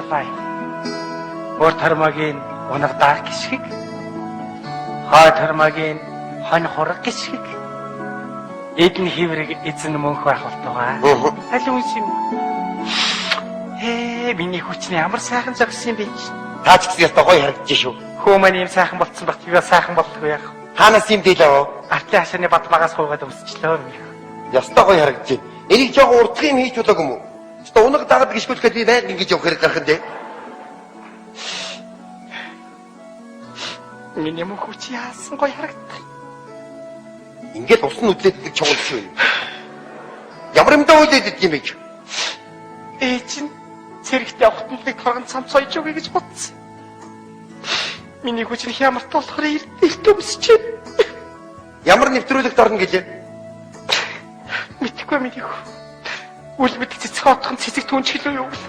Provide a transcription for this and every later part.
Butterfly. Урд хормогийн унагдаах гიშгэг. Хойд хормогийн хонь хураг гიშгэг. Эдэн хиврэг эзэн мөнх байх болтугай. Аль үнс юм. Ээ, миний хүчин ямар сайхан зогссон юм бэ чи. Та ч гэсэн яста гоё харагдаж шүү. Хөө маань ийм сайхан болцсон багт би бас сайхан болтгүй яах. Хаанаас юм дээлээ? Артын хашааны бадмаагаас хуугаад өмсчлөө. Яста гоё харагдаж байна. Энийг жоохон урдах юм хийж болоог юм уу? Өстө унаг дагаад гიშгүүлэхэд би байнга ингэж явах хэрэг гарах юм дээ. Миний мөнх хүч яасан гоё харагдах. Ингээд ус нь үдлээддэг чухал шүү. Ямар юмдаа үлдээдэг юм бэ? Ээ чин цэрэгт явахт нь нэг торгон цамц сойж өгье гэж бодсон. Миний хүч нь хямарт болохоор эрт өмсч. Ямар нэвтрүүлэгт орно гэлээ? Мэдхгүй миний хүү. Үл мэдэх цэцэг отхон цэцэг түнчлөө юу гэл.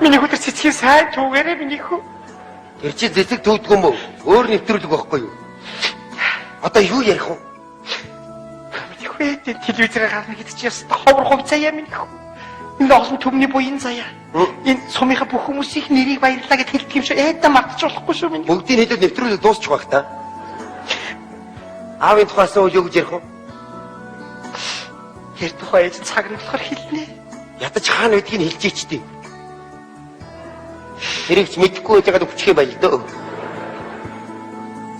Миний хүү тэр цэцгийн сайн түүгээрээ миний хүү. Тэр чи зэцэг төвдгөө мө? Өөр нэвтрүүлэг байхгүй юу? Одоо юу ярих вэ? Миний хүү телевизээр гарна гэдэг чи яста ховор хувцаа яа миний хүү. Энэ олон түмний буян заяа. Энэ сумынхаа бүх хүмүүсийн нэрийг баярлаа гэж хэлдэг юм шиг ээдэ мартаж болохгүй шүү миний. Бүгдийн хэлээд нэвтрүүлэг дуусчих байх та. Аавын тухай асуувал юу гэж ярих вэ? Тэр тухай ээж цаг нь болохоор хэлнэ. Ядаж хаана байдгийг хэлж ичтэй. Тэрийг ч мэдэхгүй байж байгаад өвчих юм байл дөө.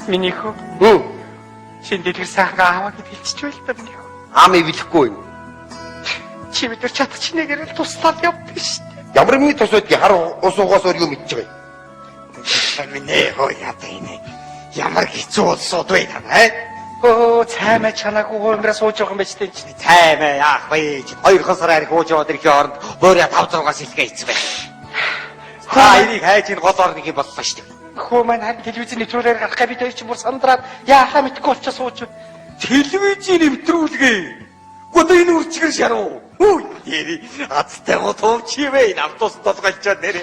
Миний хүү. Хм. Шин дэлгэр сайхан ааваа гэж хэлчихэж байл та миний хүү. Ам эвлэхгүй юм. Чи бид нар чадах чинээгээр л туслаад явдаг шүү дээ. Ямар юмны тус байдгийг хар ус угаас өөр юу мэдчих вэ? Миний хөө ядаа энэ. Ямар хэцүү улсууд вэ та аа? Өө цаймаа чанаагүй хуумраа сууж байгаа юм байж тээ чи. Цаймаа яах вэ? Хоёрхан сар арх ууж яваад ирэхийн оронд буурай 5 6 сэлгээ хийцэн байх. Та энийг хайж энэ гол орныг юм боллоо шүү дээ. Хөө маань харин телевизийн нэвтрүүлгээр гарах гэ бид хоёр чинь бүр сандраад яахаа мэдэхгүй болчихоо сууж. Телевизийн нэвтрүүлгээ. Гүн энэ үрчгэр шаруу. Хүү нэр азтай гоо тууч юм ээ. Энэ автобус толгойлчоо нэр.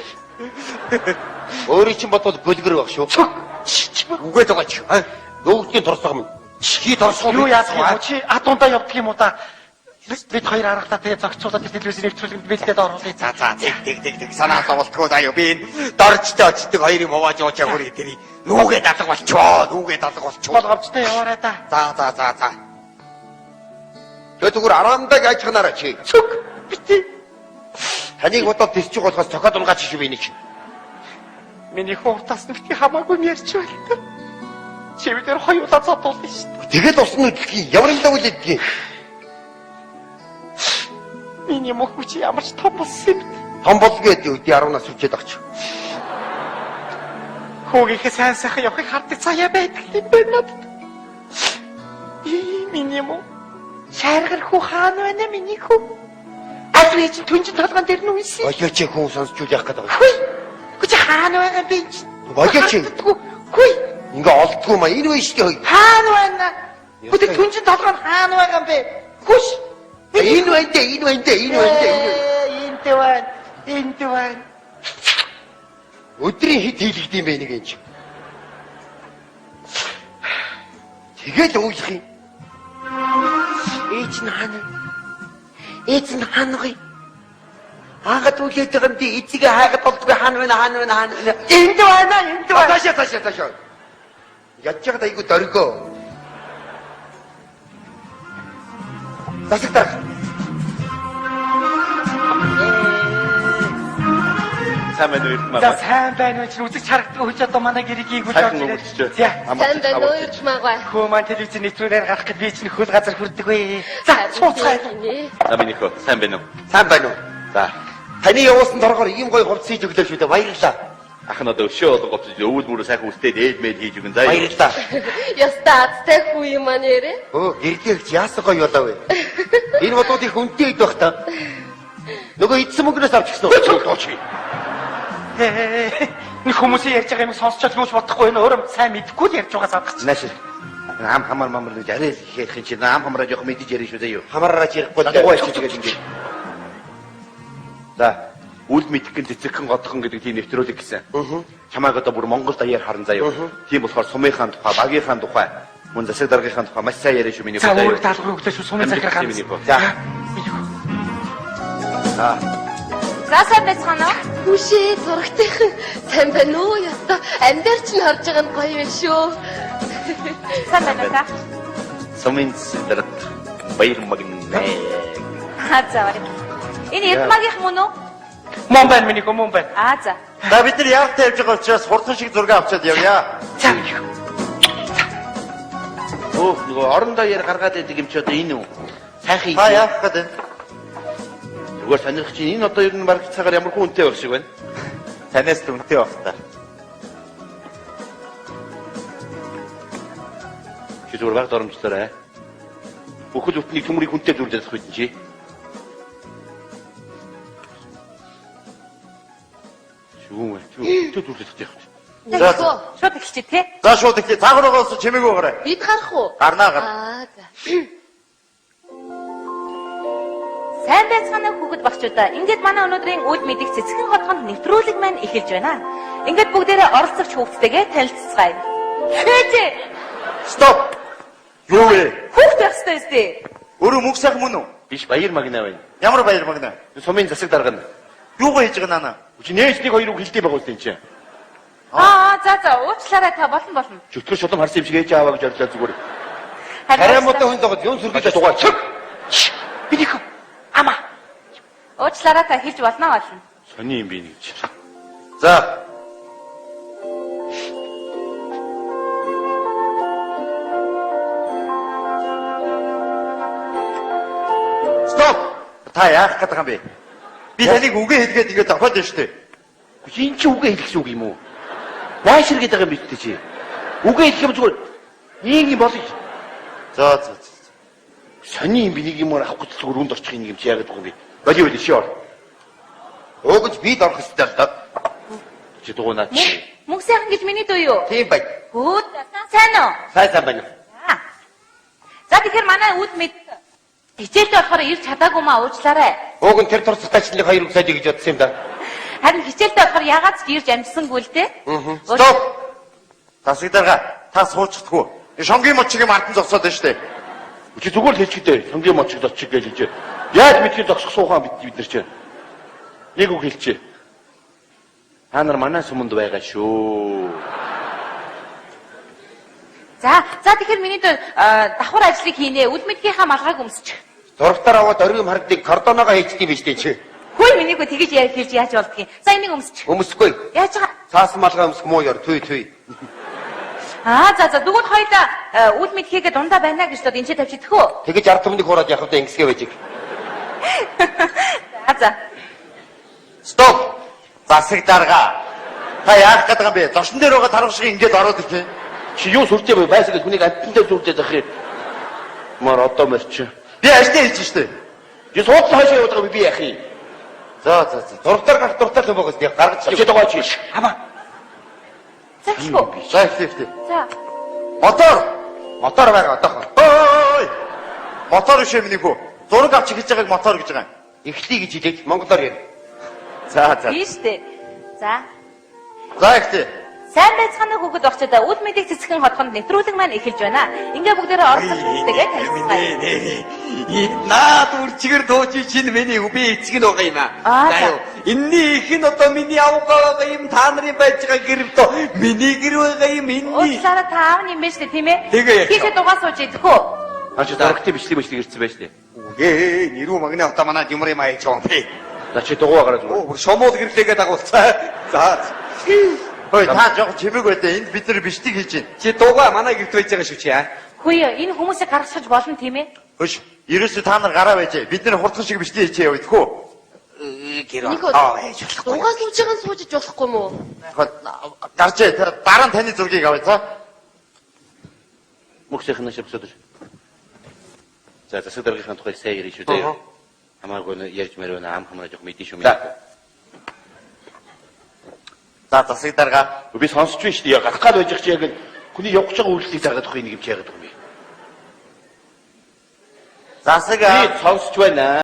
Өөрийн чинь бодвол бөлгөр баг шүү. Үгээд байгаа чи. Нөгөөдгийн торсог минь. Чихий торсгоо Юу яах юм чи адуундаа явдаг юм уу та? Бид хоёр аргалаа тэгээ зохицуулаад тэр телевизийн нэвтрүүлгэнд бэлдээд оруулъя. За за тэг тэг тэг тэг санаа зовлтгоо заяа би энэ доржтой очдөг хоёр юм хувааж уучаа хүрээ тэр нүгэ далга болчихоо нүгэ далга болчихоо. Болгомжтой яваарай та. За за за за. Тэгээ зүгээр араамдаг ажихнараа чи. Цүг бити. Таныг бодоод тисчих болохоос цохиод унгаач шүү би нэг. Миний хүү уртаас нь бити хамаагүй юм ярьж байл та. Чи бид нар хоёулаа зодуулна шүү дээ. Тэгэл ус нь үдлэхий ямар юм даа үлдээдгийг. Миний мөх хүч ямар ч том болсон юм бэ? Том болгүй гэдэг үдий 10 нас хүрчээд багч. Хүүгийнхээ сайн сайхан явахыг хардаг заяа байдаг юм байна надад. Ий миний мó. Шааргар хүү хаана байна миний хүү? Аль вэ чи түнжин толгоон дээр нь үнсэн. Болооч хүн сонсчул яах гэдэг. Хүй. Гү чи хаана байгаа юм бэ чи? Болооч. Хүй. Ингээ олдгүй маа энэ вэ шүү дээ. Хаана байна? Гү тэр түнжин толгоон хаана байгаа юм бэ? Хүш. Энэ байна дээ, энэ байна дээ, энэ байна дээ. Энд байна. Энд байна. Өдрийн хит хийлэгдэм бэ нэг энэ чи. Тэгэл ууйлах юм. Ээж нь хаана? Ээж нь хаана вэ? Хаагаад үлээд байгаа юм тий эцэгээ хайгаад болдгоо хаана вэ хаана вэ хаана вэ? Энд байна, энд байна. Цаашаа цаашаа цаашаа. Ядж байгаад айгу дөргөө. Засаг дарах. Сайн байна уу Эрдмаа? За сайн байна уу чи үзэж харагддаг хүч одоо манай гэрийг ийгүүл Сайхан өнгөрчжээ. За. Сайн байна уу Эрдмаагаа? Хөө маань телевизийн нэвтрүүлгээр гарах гэж би чинь хөл газар хүрдэг вэ. За сууцгаая. За миний хөө сайн байна уу? Сайн байна уу? За Таны явуулсан торгоор ийм гоё хувцас хийж өглөө шүү дээ. Баярлалаа. ах нь одоо өшөө олон говцож өвөл бүрээ сайхан үстэй ээж мэд хийж өгөн заа. Баярлалаа. Яста азтай хүү юм аа нэрээ. Өө гэрдэгч яасан гоё болоо вэ? Энэ бодууд их үнэтэй ид байх та. Нөгөө эдсэн мөнгнөөс авчихсан уу? Нэг хүмүүсийн ярьж байгаа юм сонсчод юуч бодохгүй энэ өөрөө сайн мэдэхгүй л ярьж байгаа задах чинь. Нааш. Ам хамар мамар гэж арай л их ярих юм чи ам хамараа жоох мэдэж ярина шүү заяа. Хамаараа ярихгүй За дугуй ачиж тэгээд ингэ. За үл мэдхэн цэцэгхэн годхон гэдэг тийм нэвтрүүлэг гэсэн. Чамайг одоо бүр Монгол даяар харан заяа. Тийм болохоор сумынхаа тухай, багийнхаа тухай, мөн засаг даргынхаа тухай маш сайн яриа шүү миний За хөө. өөрөг даалгаврыг өглөө шүү сумын захиргаа. Миний хөө. За. Миний хөө. За. За За сайн байцгаана уу? Хүшээ зурагтайхан сайн байна уу? Яста амьдаар ч нь харж байгаа нь гоё юм шүү. Сайн байна уу та? Сумын засаг дарга баяр магнаа. Аа за барь. Энэ Эрдмагийнх мөн үү? Мөн байна миний хөө мөн байна. Аа за. За бид нар яарт тавьж байгаа учраас хурдан шиг зураг авчиад явъя. За миний хөө. Өөх нөгөө орон даяар гаргаад байдаг юм чи одоо энэ үү? Сайхан Та яах гээд байна? Зүгээр сонирх чинь энэ одоо ер нь бараг цагаар ямар хүн үнэтэй байх шиг байна. Танаас л үнэтэй байх та. Чи зүгээр баг доромжлоорой. Бүхэл бүтнийг төмрийг хүнтэй зүрлээд байх үед чи. Юу вэ? Чи зүрлээд байх юм. За, за. Шууд эхэлчих тий. За шууд эхлэе. Цаагаар байгаас чимээгүй гараа. Бид гарах уу? Гарнаа гар. Аа за. Сайн байцгаана уу хүүхэд багчуудаа. Ингээд манай өнөөдрийн үд мэдих цэцгэн хотгонд нэвтрүүлэг маань эхэлж байна. Ингээд бүгдээрээ оролцогч хүүхдтэйгээ танилцацгаая. Ээжээ, Стоп. Юу вэ? хүүхд байх ёстой өстэй. Өөрөө мөнгө сайхан мөн үү? Биш баяр магнаа байна. Ямар баяр магнаа? Сумын засаг дарга нь. Юугаа хийж байгаа наана? Чи нээж нэг хоёр үг хэлдэг байгаа үстэй чи. Аа за за уучлаарай та болно болно. Чөтгөр шулам харсан юм шиг ээж ааваа гэж орлоо зүгээр. Харин муутай хүн догод юм сүргэж Дугаа чиг. Миний хөө. Ама. Уучлаарай та хэлж болно болно. Сони юм би нэг чи. За. Стоп. Та яах гээд байгаа юм бэ? Би таныг үгээ хэлгээд ингээд зохиод байна шүү дээ. Чи энэ чи үгээ хэлэх үг юм уу? Байшир гэдэг юм бид чи. Үгээ хэлэх юм зүгээр ийм юм болъё. За за за. Сони юм би нэг юм авах гэж зүгээр үнд очих юм чи яагаад байгаа юм бэ? Боли боли чи ор. Уугаж бид орох ёстой л доо. Чи дугуй наа. Мөнгө сайхан гэж миний дүү юу? Тийм байна. Хөөд сайн уу? Сайн сайн байна. За. За тэгэхээр манай үд мэд хичээлдээ болохоор ирж чадаагүй маа уучлаарай. Ууг нь тэр турцтай чинь нэг хоёр үг сойж гэж бодсон юм да. Харин хичээлдээ болохоор ягаад ч ирж амжсангүй л дээ. Стоп. Засаг дарга та суучихдаггүй. Шонгийн мочиг юм артан зогсоод байна шүү дээ. Чи зүгээр л хэлчихдээ. Сонгийн мочиг зочиг гэж хэлж. Яаж мэдхий зогсох суухаа бид бид нар чи. Нэг үг хэлчихэ. Та нар манай суманд байгаа шүү. За за тэгэхээр миний дүү давхар ажлыг хийнэ. Үд мэдгийнхаа малгайг өмсчих. Зургатаар аваад ориг юм харагдыг кордоноогоо хийчихдээ биш дээ чи. Хөөе миний хөө тэгэж яа хэлж яаж болдгийг. За энийг өмсчих. Өмсөхгүй. Яаж байгаа? Цаасан малгай өмсөх муу ёр тий тий. Аа за за тэгвэл хоёлаа үд мэдхийгээ дундаа байна гэж бод энэ ч тавьчих хөө. Тэгэж ард түмнийг хураад явах удаа ингэсгээ байж. За за. Стоп. Засаг дарга. Та яах гээд байгаа юм бэ? Зочин дээр байгаа тарах шиг ингээд ороод ирж байна. Чи юу сүртэй бай байсаа гэж хүнийг амттай сүрдээд ах юм. Мар одоо мэрч. Би ажлаа хийж штэ. Чи суудлаа хойшоо яваад байгаа би яах юм? За за за. Зургатаар гарах дуртай л юм байгаа зү гаргаж Чи дугуй чи. Ама. За эхлэв. За эхлэе эхлэе. За. Мотор. Мотор байгаа одоохоо. Ой! Мотор биш ээ миний хүү. Зураг авч эхэлж байгааг мотор гэж байгаа юм. Эхлэе гэж хэлээд монголоор ярь. За за. Тийм штэ. За. За эхлэе. Сайн байцгаана уу хүүхэд багчдаа үд мэдийг цэцгэн хотгонд нэвтрүүлэг маань эхэлж байна. Ингээ бүгдээрээ оролцох хүүхдтэйгээ танилцгаая. Наад үрчгэр дууч чинь миний би эцэг нь байгаа юм Аа, аа. за. За юу. Энэний их нь одоо миний авгаа байгаа юм та нарын байж байгаа гэрвдөө миний гэр байгаа юм энэний. Уучлаарай та аав нь юм байна штэ тийм ээ? Тэгээ яах вэ? Тийшээ дугаа сууж идэх үү? А чи зурагтай бичлэг бичлэг ирсэн байж тээ. Үгүй нэрүү магна одоо манад юмрын маяг жоо бэ. За чи дугуй гараад зүгээр. Оо бүр шомуул гэрлээгээ дагуулцаа. За. Хөөе та жоохон чимээг байлаа. Энд бид нар бичлэг хийж байна. Чи дугаа манай гэрт байж байгаа шүү чи аа. Хөөе энэ хүмүүсийг гаргасгаж болно тийм ээ? Хөш. Ерөөсөө та нар гараа байж. Бид нар хурдхан шиг бичлэг хийчихээ яваа тэхүү. Гэр Нэг аа байж болохгүй. Дугаа сууж байгаа нь сууж иж болохгүй мүү? Гарч ээ. Дараа нь таны зургийг авъя за. Мөхсийнх нь шивсэд. За засаг даргийнхаа тухай сайн ярина шүү дээ. Хамаагүй нэ ярьж мэр байна. Ам хамраа жоох мэдэн шүү. За. За засаг дарга. Би сонсч байна шүү дээ. Гарах гал байж чи яг л хүний явах гэж байгаа үйлдэлийг заагаад байгаа юм чи яагаад байгаа юм бэ? Засаг Би сонсч байна.